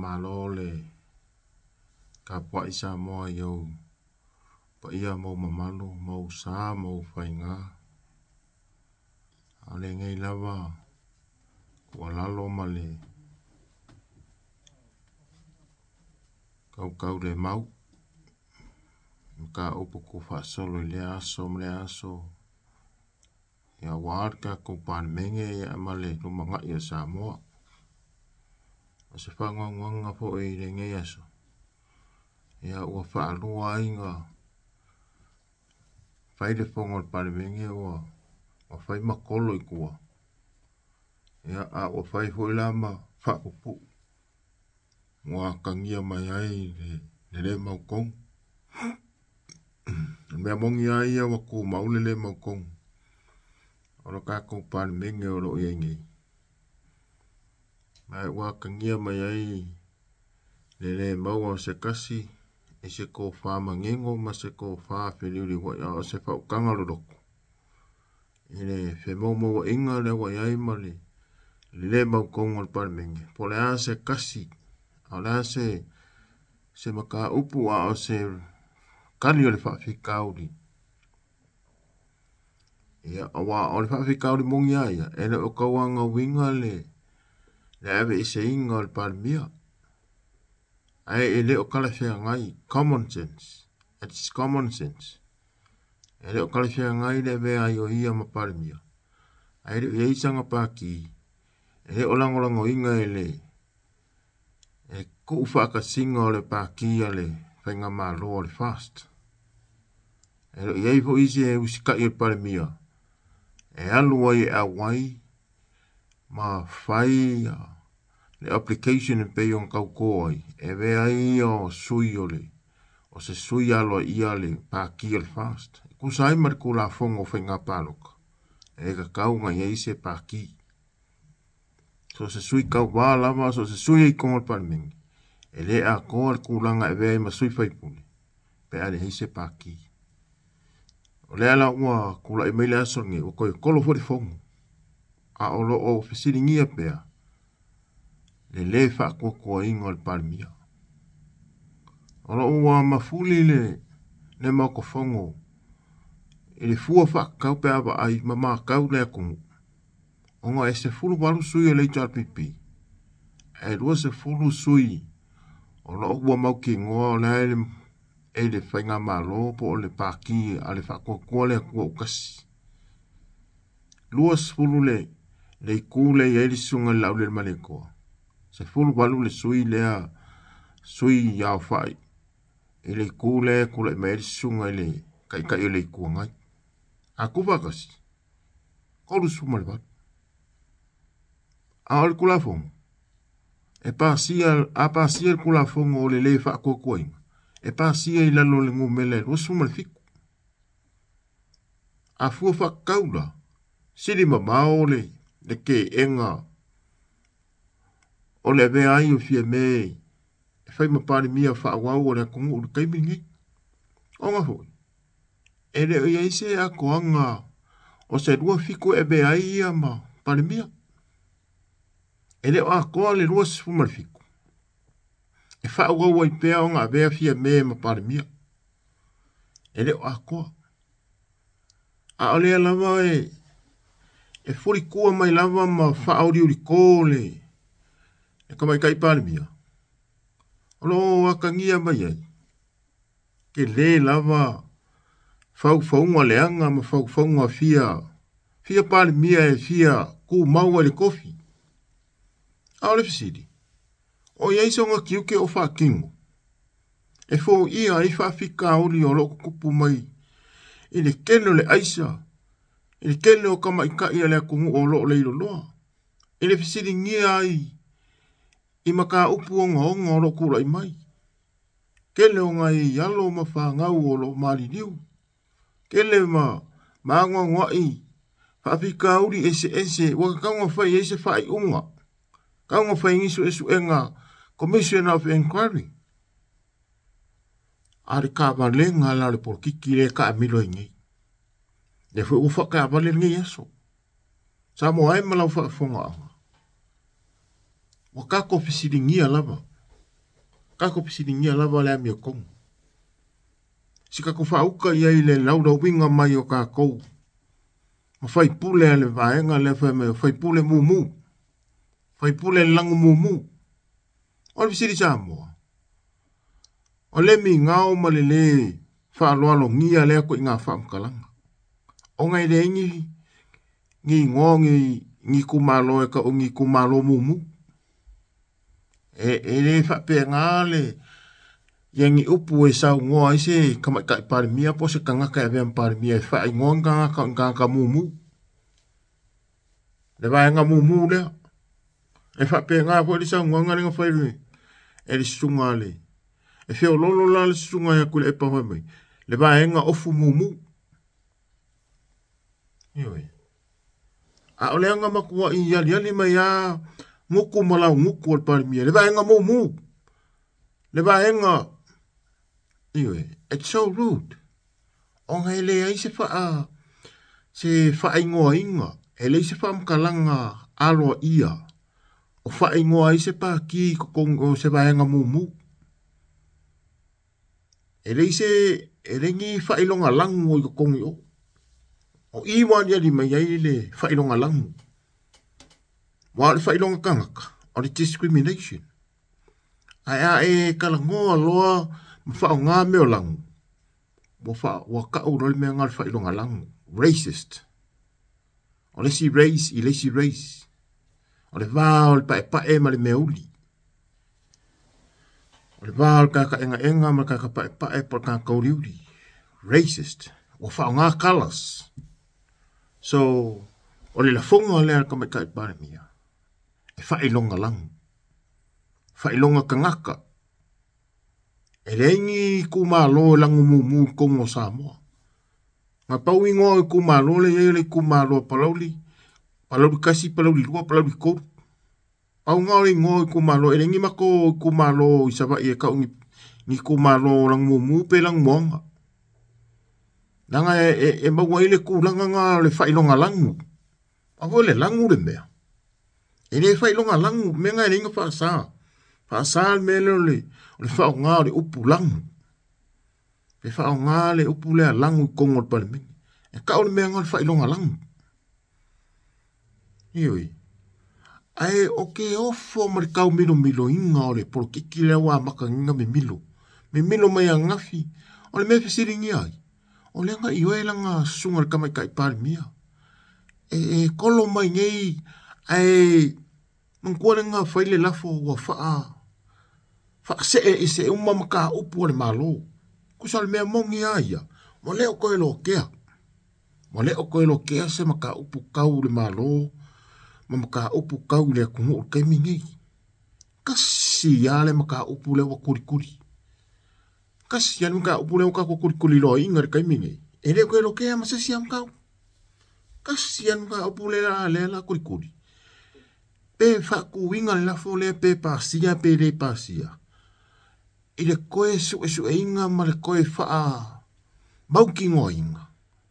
Faamalo le tapuai Samoa i ou paia ma ou mamalu ma ou sa ma ou faiga. A o lenei lava tuualalo ma le tautaulemau mataupu tuufaasolo i lea aso ma lea aso aua le tatou Palemene ma le lumanai o Samoa. O se faanoanoaga foi i lenei aso, ia ua faalua ai ona fai le fono a le Palemene ua fai ma tolo i tua, ia a ua fai foi la ma faapupuu ua atagia mai ai le le mautonu. O le mea moni lava ia ua tumau le le mautonu o le tatou Palemene o lo o i ai nei. Ma ua atagia mai ai le le maua o se tasi i se tofa manino ma se tofa feliuliuai, a o se faautaga loloto i le femoumouaiga lea ua i ai ma le le mautonu o le Palemene. Po o le a se tasi, a o le a se mataupu, a o se tali o le faafitauli. Ia, aua o le faafitauli moni lava ia, e le o tauagauina le aveeseina o le Palemia. Ae e le o talafeagai, common sense. It's common sense. E le o talafeagai le avea ai o ia ma Palemia. Ae le o i ai sana pati, e le o lagolagoina e le tuufaatasiga o le pati a le Faigamalo o le FAST. E le o i ai foi se usitai o le Palemia e alu ai e auai ma fai le application e pei ona tauto ai, e avea ai ia o sui o le o se sui aloaia le pati o le FAST. E tusa ai ma le Tulafono o Faiga Palota, e tatau ona i ai se pati. So o se sui tauvā lava, so o se sui i totonu o le Palemene, e le atoa le tulaga e avea ai ma sui faipule pe a leai se pati. O lea la ua tulai mai le aso lenei, ua toe tolo foi le fono, a o lo o fesiligia pea le le faatuatuaina o le Palemia. O lo o ua mafuli le Maota Fono i le fua faatatau pe a vaai ma matau le atunuu, ona e 18 sui o le HRPP, ae 20 sui o lo o ua mautinoa o lea e le Faigamalo po o le pati a le Faatuatua le Atua Autasi. 20 le itu lea e i ai le susuga i le Laaulialemalietoa, 18 le sui lea, sui aofai i le itu lea e tulai mai ai le susuga i le Taitai o le Itu Agai. A tuufaatasi, 38. A o le Tulafono, e pasia, a pasia le Tulafono o le le faatuatuaina, e pasia i lalo o le numera e 27. A fua faatatau la, sili mamao le teena o le avea ai o Fiame e fai ma Palemia faaauau o le atunuu i le taimi lenei. Ona foi, e le o i ai se atoaga o se 27 e avea ai ia ma Palemia. E le o atoa le 27 e faaauau ai pea ona avea Fiame ma Palemia. E le o atoa. A o lea lava e fulitua mai lava ma faaoliulito le tamaitai Palemia, o lo o atagia mai ai, tele lava faufauga leaga ma faufauga fia Palemia e fia tumau ai le tofi. A o le fesili, o i ai sona tiute o faatino e foia ai faafitauli o lo o tutupu mai i le tele o le aisa, i le tele o tamaitai a le atunuu o lo o leiloloa, i le fesiligia ai i mataupu ogaoga o lo o tulai mai, tele o nai alo ma fanau o lo o maliliu, tele ma maanoanoai faafitauli eseese ua tatau ona fai ai se faaiuga, tatau ona fai ni suesuega, Commission of Inquiry. A le taavalega la o le polokiki lea e taamilo ai nei. Lea foi ua faataavale lenei aso. Samoa e ma lau faafofogaaga, ua tatou fesiligia lava. Tatou fesiligia lava le amiotonu. Se tatou faauka i ai i le laulauina mai o tatou ma faipule a le vaega lea fai mai o faipule mumu, faipule lagu mumu. O le fesili Samoa, o le migao ma le lē faaaloalogia lea ituaiga faamatalaga, ona e leai ni igoa o ni itumalo e tau o ni itumalo mumu. E le faapena le ia ni upu e saunoa ai se tamaitai Palemia po o se tagata e avea ma Palemia e faaigoa ni tagata o ni tagata mumu. Le vaega mumu lea. E faapena foi le saunoaga lea na fai e le susuga a le e feololo la le susuga ia Tuilaepa fai mai, le vaega ofu mumu. Ioe. A o le aga matuai aliali mai a gutu ma laugutu o le Palemia, le vaega mumu. Le vaega, ioe, it's so rude. Ona e leai se faa, se faaigoaina, e leai se faamatalaga aloaia o faaigoa ai se pāti i totonu o se vaega mumu. E leai se, e leai ni faailoga lagu o i totonu i o. O i ua aliali mai ai le faailoga lagu. Aua o le faailoga tagata, o le discrimination. Ae a e talanoa loa ma faaaoga mea o lagu, ua, fa, ua tau loa le mea lena o le faailoga lagu, racist. O le isi race i le isi race. O le va o le paepae ma le meauli. O le va o le tagata egaega ma le tagata paepae po o le tagata uliuli. Racist. Ua faaaoga colours. So, o le lafoga lea a le Tamaitai Palemia, e faailoga lagu, faailoga tagata. E leai ni itumalo e lagumumu i totonu o Samoa. Na pau igoa o itumalo lea e i ai o le itumalo o Palauli, Palauli 1, Palauli 2, Palauli 3. Pau lena o le igoa o itumalo, e leai ni matou itumalo i Savaii e tau ni itumalo lagumumu pe lagumoaga. Leaga e maua ai le tulaga lena o le faailoga lagu. Aua foi o le lagu le mea. E le faailoga lagu, mea na e leai na faasa. Faasa le mea lea o le faaaoga o le upu lagu. Pe faaaoga le upu lea lagu i totonu o le Palemene. E tau le mea lena o le faailoga lagu. Ioe. Ae o ke ofo ma le taumilomiloina o le polokiki lea ua amata nei ona mimilo. Mimilo mai ananafi. O le mea e fesiligia ai, o lea na ioe lana susuga i le Tamaitai Palemia. E kolo mai nei, ae manatua lea na fai le lafo ua faa faasee ese uma mataupu a le Malo. Tusa o le mea moni lava ia, ua le o toe lotea. Ua le o toe lotea se mataupu tau i le Malo ma mataupu tau i le atunuu i le taimi lenei. Tasi lava le mataupu lea ua kulikuli. Tasi lava le mataupu lea ua tatou kulikuliloaina i le taimi lenei, e le o toe lotea ma se isi lava mataupu. Tasi lava le mataupu lea o le a kulikuli. Pe faatuina le lafo lea pe pasia pe le pasia, i le toe suesueina ma le toe faamautinoaina,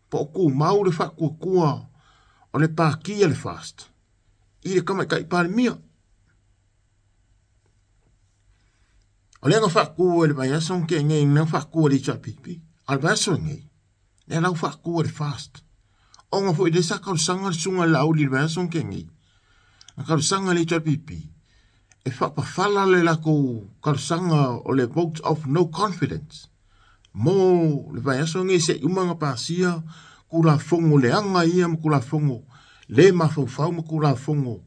po o tumau le faatuatua o le Pati a le FAST i le Tamaitai Palemia. O lea na faatu e le vaiaso na tea nei, na faatu e le HRPP. A o le vaiaso lenei, lea la ua faatu e le FAST. Ona foi lea sa talosaga le susuga i le Laauli i le vaiaso na tea nei, na talosaga le HRPP e faapafala le latou talosaga o le vote of no confidence mo le vaiaso lenei se i uma ona pasia Tulafono leaga ia ma Tulafono le mafaufau ma Tulafono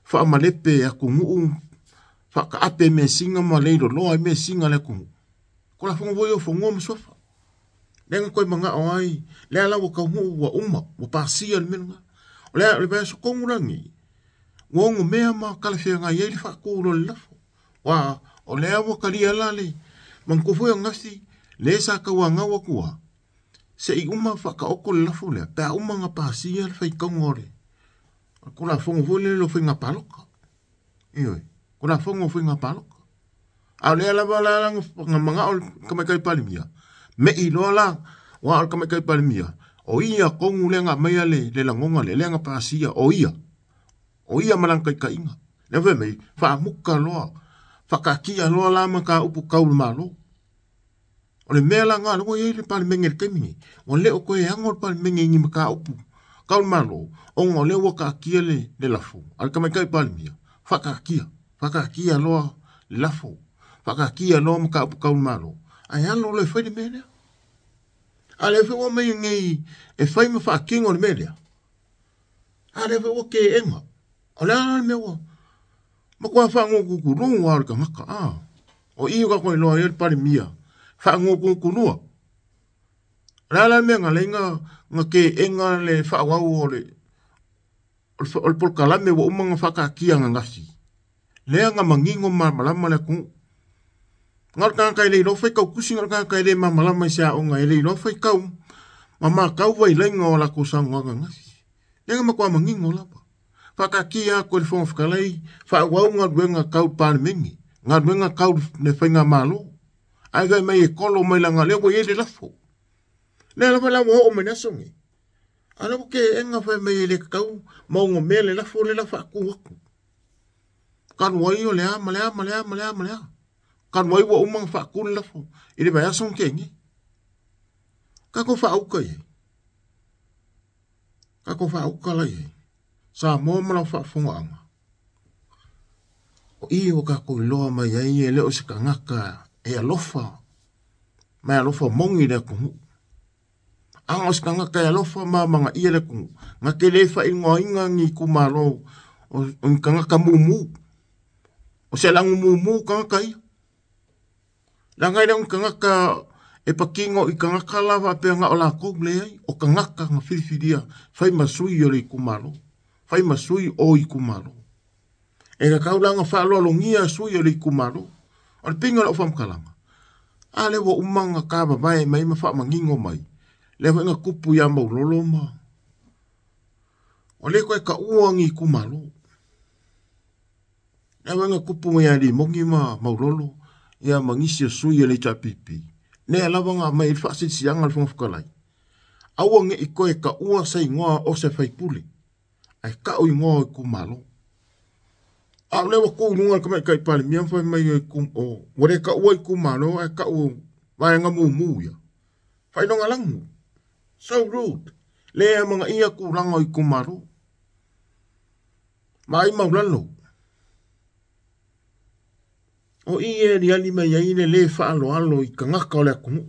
faamalepe atunuu faataape measina ma leiloloa ai measina a le atunuu. Tulafono foi ia o fanua ma suafa. Lea na toe manao ai, lea la ua taunuu ua uma, ua pasia le mea lena. O lea, o le vaiaso tonu la lenei, ua onomea ma talafeagai ai le faatu loa o le lafo. Aua o lea ua talia la le manatua foi o ananafi, le sa tauanau atu lava, se i uma faataoto le lafo lea, pe a uma ona pasia le faitauga o le Tulafono foi lele o faiga palota. Ioe, Tulafono o faiga palota. A o lea lava la na manao le Tamaitai Palemia, mei loa la, aua o le Tamaitai Palemia, o ia tonu lea na aumaia le lagona lea, lea na pasia, o ia. O ia ma lana taitaiga. Lea fai mai, faamuta loa, Faakaatia loa la mataupu tau le Malo. O le mea la lena lea ua i ai le Palemene i le taimi nei, ua le o toe ano le Palemene i ni mataupu tau le Malo, ona o lea ua taatia le lafo a le Tamaitai Palemia, faataatia, faataatia loa le lafo, faataatia loa mataupu tau le Malo, ae alo loa e fai le mea lea. A o lea foi ua aumai nei e fai ma faatino le mea lea, a o lea foi ua teena. O le a la le mea ua matua faanututunuga lava o le tagata, a? O i ua tatou iloa ai le Palemia faanutunutunua. O le a la le mea na ala ai ona teena le faaauau o le polokalame ua uma ona faataatia ananafi, lea na manino ma malamalama le atunuu. Na o le tagata e le iloa faitau tusi, na o le tagata e le malamalama i se aoga, e le iloa faitau ma matau vailaina o latou saunoaga ananafi. Lea na matua manino lava. Faataatia atu e le Fofoga Fetalai, faaauau galuega tau le Palemene, galuega tau le Faigamalo. Ae fai mai e kolo mai leaga o lea ua i ai le lafo. Lea lava la ua oo mai le aso nei. A o lea ua teena fai mai e le tatau ma onomea le lafo lea la faatu atu. Talu ai o le a ma le a ma le a ma le a ma le a. Talu ai ua uma ona faatu le lafo i le vaiaso na tea nei. Tatou faauta i ai. Tatou faauta la i ai. Samoa ma lau faafofogaaga. O i ua tatou iloa mai ai e le o se tagata e alofa ma e alofa moni i le atunuu. A o se tagata e alofa ma amanaia le atunuu, na te le faaigoaina ni itumalo o ni tagata mumu. O se lagu mumu tagata ia. Leaga e le o ni tagata e patino i tagata la faapea na o latou, leai, o tagata na filifilia fai ma sui o le itumalo, fai ma sui o itumalo. E tatau la ona faaaloalogia sui o le itumalo. O le peiga o lau faamatalaga, a lea ua uma ona tavavae mai ma faamanino mai, lea foi na tupu ia Maulolo ma o lea toe taua ni itumalo. Lea foi na tupu mai ia Limoni ma Maulolo ia ma nisi o sui o le HRPP. Lea lava na aumai ai le faasilasilaga a le Fofoga Fetalai, aua ne i toe taua se igoa o se faipule, ae tau igoa o itumalo. A o lea ua tu i luga le Tamaitai Palemia ma fai mai ua le taua itumalo ae tau vaega mumu ia. Faailoga lanu. So rude. Le amanaia tulaga o itumalo. Vaai maulalo. O i e aliali mai ai le lē faaaloalo i tagata o le atunuu,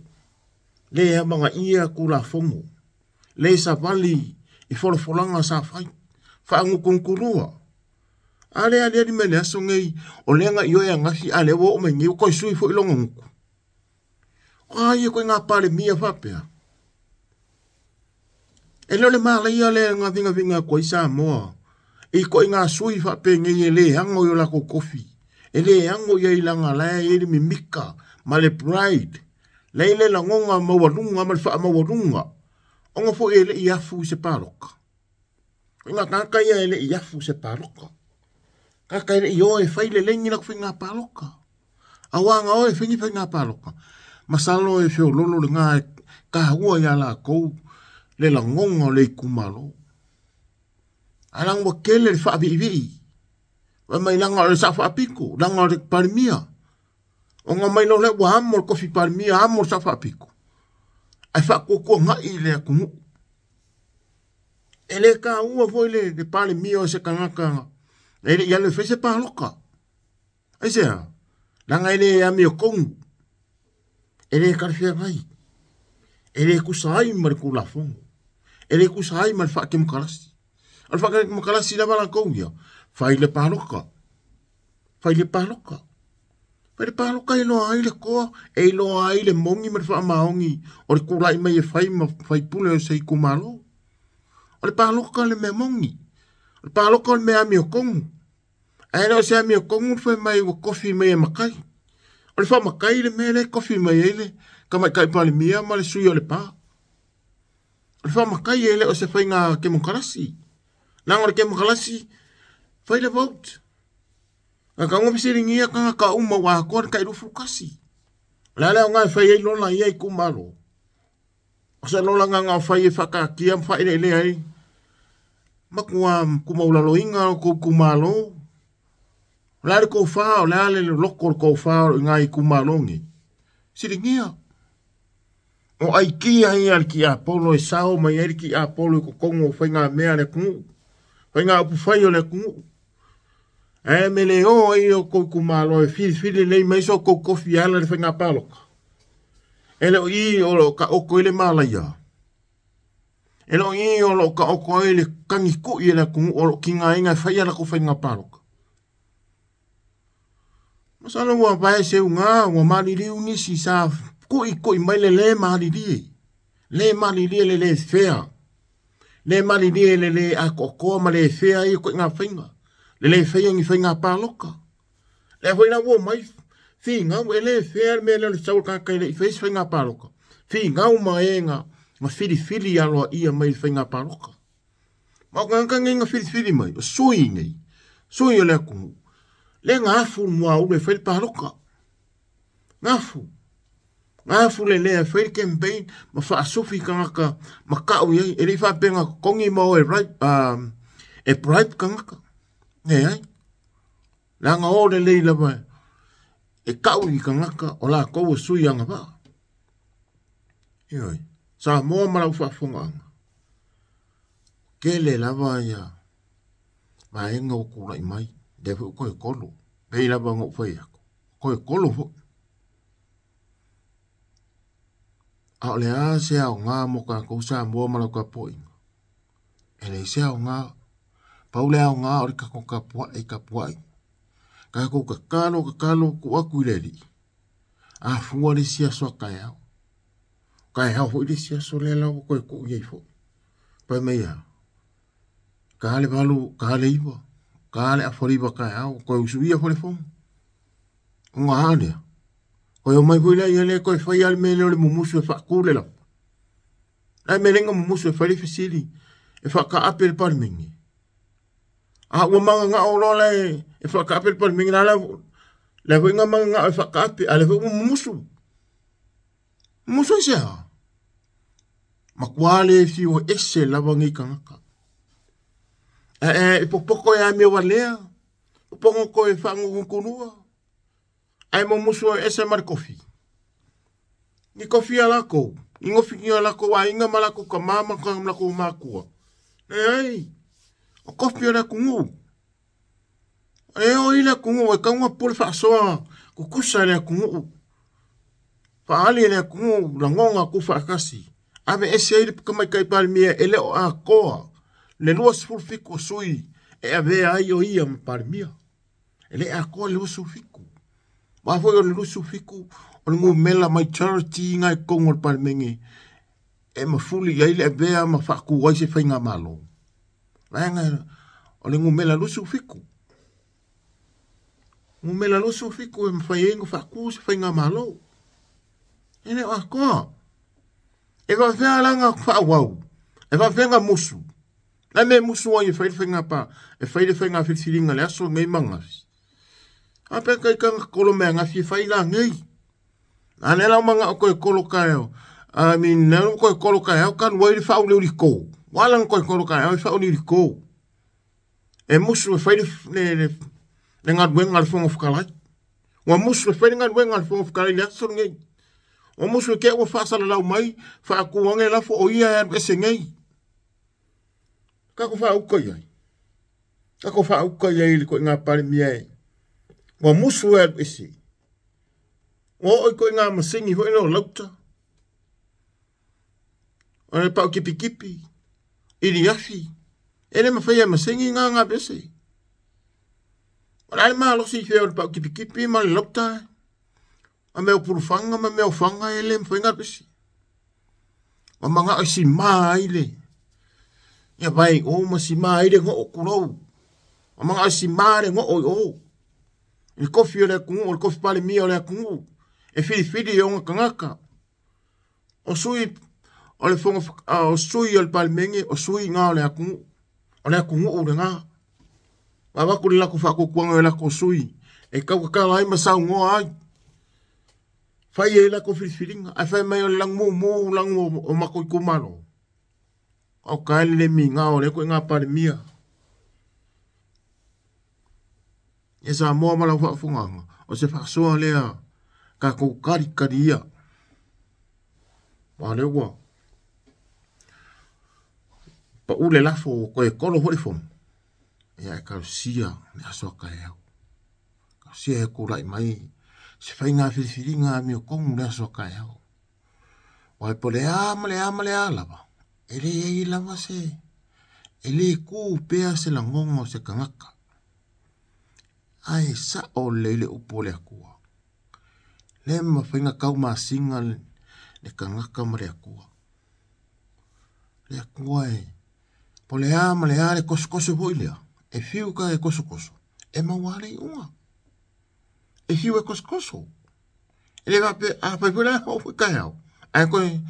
lē amanaia Tulafono, lē savali i folafolaga sa fai, faagutugutunua. A lea aliali mai le aso nei, o lea na ioe angafi, a lea ua oo mai nei, ua toe sui foi lona gutu. O a ia koe ngā Palemia faapea? E le o le malaia lea na vigaviga atu ai Samoa i ituaiga sui faapenei e le ano i o latou tofi, e le ano i ai leaga la e i ai le mimika ma le pride, la e i ai le lagona maualuga ma le faamaualuga, ona foi e le i afu i se palota. O ngā tagata ia e le i afu i se palota. Tagata e le i o e fai lelei ni latou faiga palota. Aua na o e fai ni faiga palota, masalo e feololo lena e taua ia latou le lagona o le itumalo. Ae leaga ua tele le faaviivii, fai mai leaga o le Sao Faapito, leaga o le Palemia. Ona mai loa lea ua amo le tofi Palemia, amo le Sao Faapito, ae faatuatuanai le atunuu. E le taua foi le Palemia o se tagata e le i alu e fai se palota. Aisea? Leaga e le amiotonu, e le talafeagai, e le tusa ai ma le Tulafono, e le tusa ai ma le faatemokarasi. O le faatemokarasi lava latou ia, fai le palota, fai le palota. Fai le palota e iloa ai le toa, e iloa ai le moni ma le faamaoni o le tulai mai e fai ma faipule o se itumalo. O le palota le mea moni, o le palota o le mea amiotonu. Ae le o se amiotonu le fai mai ua tofi mai e matai. O le faamatai le mea lea e tofi mai ai le Tamaitai Palemia ma le sui o Lepa. O le faamatai e le o se faiga kemokarasi. Leaga o le kemokarasi, fai le vote. A taua fesiligia tagata uma ua atoa le tai 21. O le a le aoga e fai ai lola ia itumalo? O se lola na o fai e faataatia ma faaeleelea ai. Matua tumaulaloina o tou itumalo. O le a le tofa, o le a le loko o le tofa o lo o i ina i itumalo nei? Fesiligia. O aikia ia a le tiapolo e sao mai ai le tiapolo i totonu o faigamea a le atunuu, faiga upufai o le atunuu. Ae me le o ai o tou itumalo e filifili lelei mai so outou tofi e ala i le faiga palota. E le o i o lo o taoto ai le malaia. E le o i o lo o taoto ai le tagitu'i e le atunuu o lo o tigaina e fai a latou faiga palota. Masalo ua vae seuga, ua maliliu nisi sa kuʻikuʻi mai le lē malilie, lē malilie le lē fea, lē malilie le lē atoatoa ma lē fea ia ituaiga faiga, le lē faia ni faiga palota. Lea foi la ua omai finau e lē fea le mea lea o le sau o le tagata e le i faia se faiga palota, finau ma e na filifili aloaia mai i le faiga palota. Ma o tagata nei na filifili mai, o sui nei, sui o le atunuu, lea na afu le muaulu e fai le palota. Gafu. Gafu le lea e fai le campaign ma faasufi tagata ma kau i ai. E le i faapea na totogi ma o e, right, e bribe tagata. Leai. Leaga o lelei lava e kau i tagata o latou e sui agavaa. Ioe. Samoa ma lau faafofogaaga. Tele lava ia vaega ua tulai mai, lea foi ua toe kolo. Pei lava ona ou fai atu, toe kolo foi. A o le a se aoga mo tatou Samoa ma lau tapuaiga? E leai se aoga. Pau le aoga o le tatou tapuai, tapuai. Tatou tatalo, tatalo, tuu atu i le Alii. A fua le isi aso a taeao. Taeao foi le isi aso lea la ua toe tuu i ai foi. Fai mai a, ta le 8, ta le 9, ta le afa liva taeao, toe usuia foi le fono. Ona a lea, toe omai foi lea ia lea toe fai lava le mea lea o le mumusu e faatu le lafo. Le mea lea na mumusu e fai le fesili e faataape le Palemene. A ua mananao loa la e faataape le Palemene, la lea foi na mananao e faataape, a lea foi ua mumusu. Mumusu ai se a? Matua le fiu ese lava nei tagata. E popoto e amio valea, popogo koe whaangugukulua, ae mumusu e ese ma le kofi. Ni kofi a lakou, ni ngofi a lakou aiga ma lakou tama ma lakou makua. Leai, o kofi o le atunuu. E o i le atunuu e taua pule faasoa kukusa e le atunuu. Faaali e le atunuu lagona tuufaatasi. Ave ese ai le Tamaitai Palemia e le o atoa le 27 o sui e avea ai o ia ma Palemia. E le atoa le 27. Aua foi o le 27 o le numera majority i totonu o le Palemene e mafuli i ai le avea ma faatu ai se faigamalo. Vaega o le numera 27. Numera 27 e mafai ai ona faatu se faigamalo. E le o atoa. E faafefea la ona faaauau? E faafefea ona musu? Le mea e musu ai e fai le faiga pa, e fai le faiga filifiliga le aso nei ma ananafi. A pe kai ka kolo me angafi e fai la nei. A lea la o manao koe kolo taeao. I mean, lea koe kolo taeao ka alu ai le faauliuli kou. Ua ala ona koe kolo taeao e faauliuli kou. E musu e fai le galuega a le Fofoga Fetalai. Ua musu e fai le galuega a le Fofoga Fetalai i le aso lenei. Ua musu e te ua faasalalau mai, faatu ane lafo o ia e alu ese nei. Kako faauka i ai. Kako faauka i ai i le koiga Palemia e. Ua musu e alu ese. Ua oo i koiga masini foi lea o lauta. O le pau kipikipi, iliafi. E le mafai e masini ngā ngā pese. O le a le malosi i fea o le pau kipikipi ma le lauta. Ma mea o pulufanga ma mea o fanga e le mafai ngā pese. Ua manao e simā ai le ia vai o ma simā ai le goo kulou. Ua manao e simā le goo i o. I le kofi o le atunuu, o le kofi Palemia o le atunuu, e filifili e ona tagata. O sui o le fofoga, o sui o le Palemene, o sui ngā o le atunuu. O le atunuu lena. Ua avatu le latou faatuatuaga i latou sui e tautatala ai ma saunoa ai. Fai ai latou filifiliga, ae fai mai o le lagumumu lagu o matou itumalo. O ka le le migao o lea koiga Palemia. Ia Samoa ma lau faafofogaaga, o se faasoa lea tatou kalikalia. Aua o lea ua pau le lafo ua toe tolo foi le fono, ia e talosia le aso a taeao. Talosia e tulai mai se faiga filifiliga amiotonu le aso a taeao. Aua po o le a ma le a ma le a lava, e leai lava se, e le tu pea se lagona o se tagata. Ae sao lelei le upu a le Atua. Le mafai ona taumasina le tagata ma le Atua. Le Atua e, po o le a ma le a le tosotoso foi lea, e fiu ka e tosotoso, e maua lava le iuga. E fiu e tosotoso. E le faapea, afai foi la oo foi taeao, ae toe,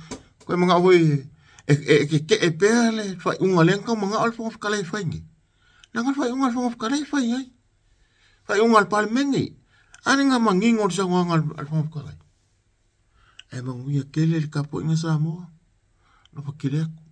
toe manao foi e, e, e tetee pea le faaiuga lea na tau manao le Fofoga Fetalai e fai nei. Leaga le faaiuga a le Fofoga Fetalai e fai ai. Faaiuga a le Palemene. A lea na manino le saunoaga a le Fofoga Fetalai. Ae manuia tele le tapuaiga Samoa. Alofa tele atu.